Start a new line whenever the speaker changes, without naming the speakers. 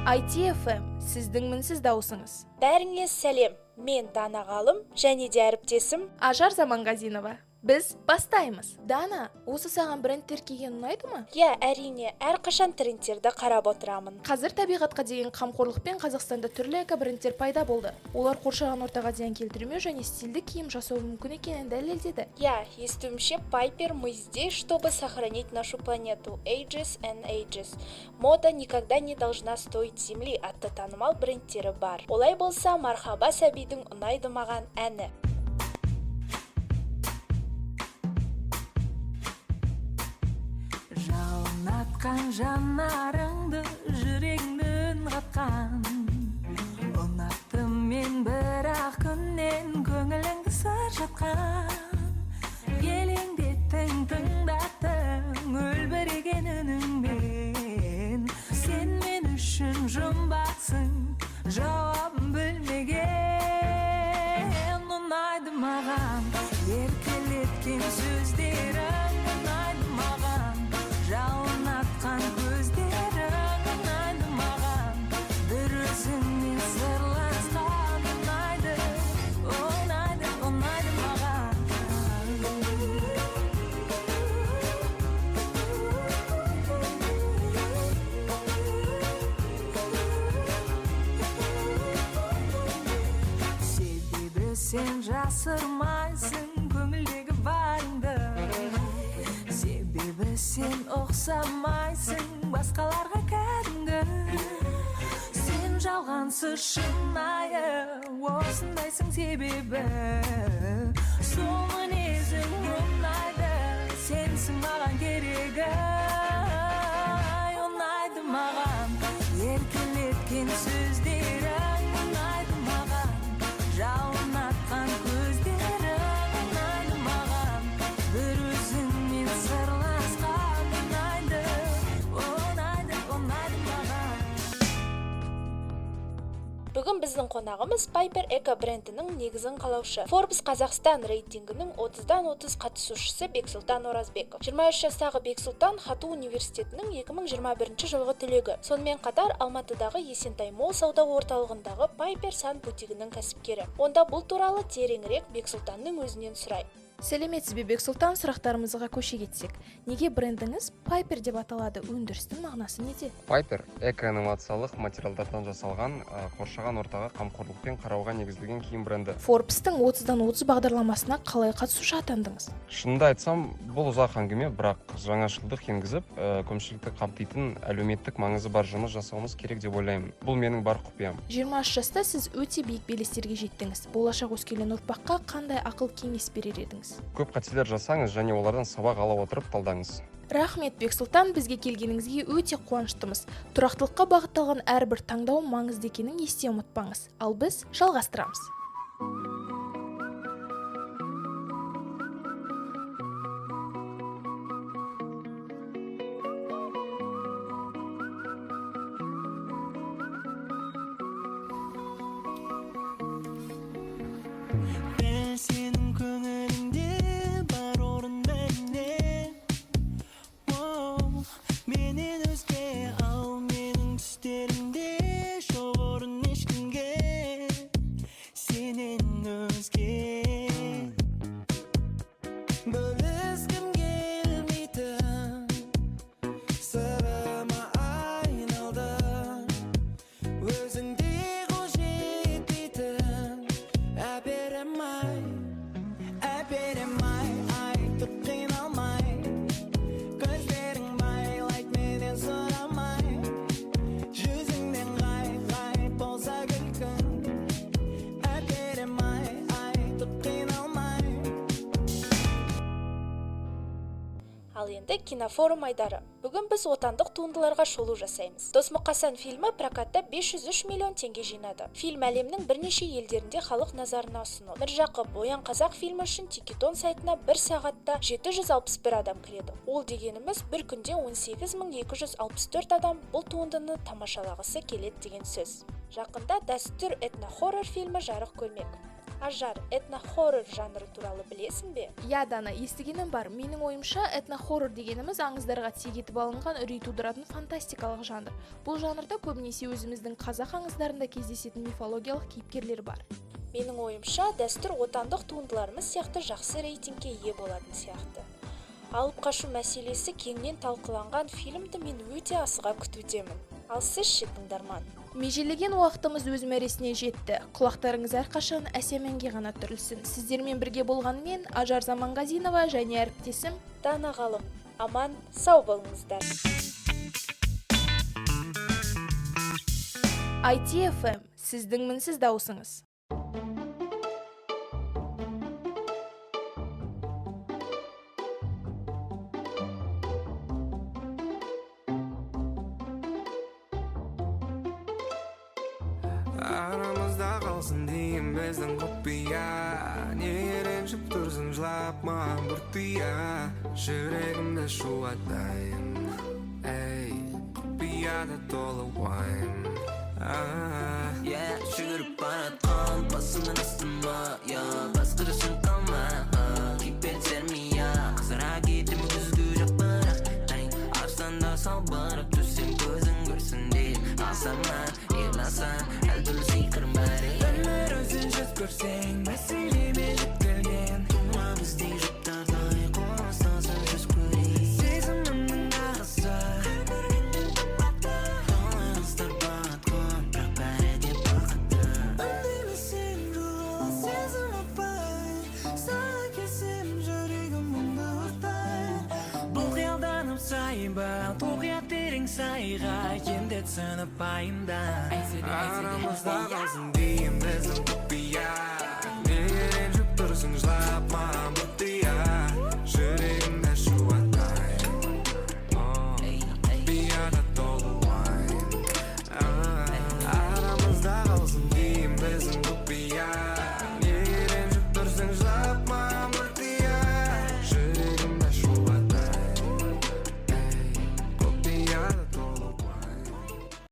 ITFM сіздің мінсіз дауысыңыз.
Бәріңе сәлем. Мен Дана Ғалым және де әріптесім
Ажар Заманғазинова. Біз бастаймыз. Дана, осы саған брендтер киген ұнайды ма?
Иә, әрине, әрқашан трендтерді қарап отырамын.
Қазір табиғатқа деген қамқорлықпен Қазақстанда түрлі эко-брендтер пайда болды. Олар қоршаған ортаға зиян келтірмеу және стильді киім жасау мүмкін екенін дәлелдеді.
Иә, естуімше, Пайпер «Мы здесь, чтобы сохранить нашу планету. Ages and ages. Мода никогда не должна стоить земли» атты танымал брендтері бар. Олай болса, Мархаба сәбидің «Ұнайды маған» әні.
Жалын атқан жанарыңды, жүрегімді үн қатқан. Ұнаттым мен бір-ақ күннен, көңіліңді сыр жатқан. Елеңдеттің, тыңдаттың үлбіреген үніңмен. Сен мен үшін жұмбақсың, жауабын білмеген. Ұнайды маған еркелеткен сөздерің, ұнайды маған жалын атқан көздерің, ұнайды маған бір өзіңмен сырласқан. Ұнайды, ұнайды, ұнайды маған. Себебі сен жасырмайсың көңілдегі барыңды, себебі сен ұқсамайсың басқаларға кәдімгі. Сен жалғансыз, шынайы осындайсың, себебі сол мінезің ұнайды. Сенсің маған керегі. Ұнайды маған еркелеткен сөздерің, ұнайды маған жалын атқан көздерің, ұнайды маған бір өзіңмен сырласқан. Ұнайды, ұнайды, ұнайды маған.
Бүгін біздің қонағымыз Пайпер эко брендінің негізін қалаушы, Forbes Қазақстан рейтингінің 30-дан 30 қатысушысы Бексұлтан Оразбеков. 23 жастағы Бексұлтан ХАТУ университетінің 2021 жылғы түлегі. Сонымен қатар Алматыдағы Есентай Молл сауда орталығындағы Пайпер сан бутигінің кәсіпкері. Онда бұл туралы тереңірек Бексұлтанның өзінен сұрайық.
Сәлеметсіз бе, Бексұлтан? Сұрақтарымызға көше кетсек. Неге брендіңіз Пайпер деп аталады? Өндірістің мағынасы неде?
Пайпер — эко-инновациялық материалдардан жасалған, қоршаған ортаға қамқорлықпен қарауға негізделген киім бренді.
Forbes-тің 30-дан 30 бағдарламасына қалай қатысушы атандыңыз?
Шынымды айтсам, бұл ұзақ әңгіме, бірақ жаңашылдық енгізіп, көпшілікті қамтитын әлеуметтік маңызы бар жұмыс жасауымыз керек деп ойлаймын. Бұл менің бар құпиям.
23 жаста сіз өте биік белестерге жеттіңіз. Болашақ өскелең ұрпаққа қандай ақыл кеңес берер едіңіз?
Көп қателер жасаңыз және олардан сабақ ала отырып талдаңыз.
Рахмет, Бексұлтан, бізге келгеніңізге өте қуаныштымыз. Тұрақтылыққа бағытталған әрбір таңдау маңызды екенін есте ұмытпаңыз. Ал біз жалғастырамыз.
Дәл сенің көңіліңде бар орын бәріне. Оу, менен өзге, ал менің түстерімде жоқ орын ешкімге сенен өзге. Бөліскім келмейтін сырыма айналдың, өзіңдей қол жетпейтін әперім ай, әперім ай. Айтып қиналмай, көздерің байлайды менен сұрамай, жүзіңнен ғайып ғайып болса күлкің. Әперім ай, айтып қиналмай.
Ал енді кинофорум айдары. Бүгін біз отандық туындыларға шолу жасаймыз. Досмұқасан фильмі прокатта 503 миллион теңге жинады. Фильм әлемнің бірнеше елдерінде халық назарына ұсынылды. Міржақып «Оян қазақ» фильмі үшін Тикетон сайтына бір сағатта 761 адам кіреді. Ол дегеніміз бір күнде 18264 адам бұл туындыны тамашалағысы келеді деген сөз. Жақында «Дәстүр» этнохоррор фильмі жарық көрмек. Ажар, этнохоррор жанры туралы білесің бе?
Иә, Дана, естігенім бар. Менің ойымша, этнохоррор дегеніміз аңыздарға тек етіп алынған үрей тудыратын фантастикалық жанр. Бұл жанрда көбінесе өзіміздің қазақ аңыздарында кездесетін мифологиялық кейіпкерлер бар.
Менің ойымша, Дәстүр отандық туындыларымыз сияқты жақсы рейтингке ие болатын сияқты. Алып қашу мәселесі кеңінен талқыланған фильмді мен өте асыға күтудемін. Ал сіз ше, тыңдарман?
Межелеген уақытымыз өз мәресіне жетті. Құлақтарыңыз әрқашан әсем әнге ғана түрілсін. Сіздермен бірге болған мен, Ажар Заманғазинова, және әріптесім
Дана Ғалым. Аман сау болыңыздар.
ITFM, сіздің мінсіз дауысыңыз.
Арамызда қалсын деймін біздің құпия. Неге ренжіп тұрсың, жылап маған бұртия? Жүрегімді шуатайын, ей, құпияда толы уайым.
Yeah, жүгіріп баратқан басымнан астыма, yeah. Басқаша қалма, кипетер мия. Қызара кетем күзгі жапырақтай. Арсанда салбырап түссем, көзің көрсін деп. Алсама, ерласа, әртүрлі сиқырым бар.
Өмір өзін жүз көрсең, мәселеме жүктелген.
Тума біздей жұптардай қол ұстасып жүз көрейік.
Сезімімнің ағысы.
Толағыстар батқан, бірақ бәрі де бақытты.
Үндемесең, жоғала сезім апай. Саған келсем, жүрегім мұңды өртай. Бұл қиялданып сайба, тоқия терең сайға. Енді түсініп пайымда. Арамызда қалсын деймін біздің құпия. Неге ренжіп тұрсың, жылап маған?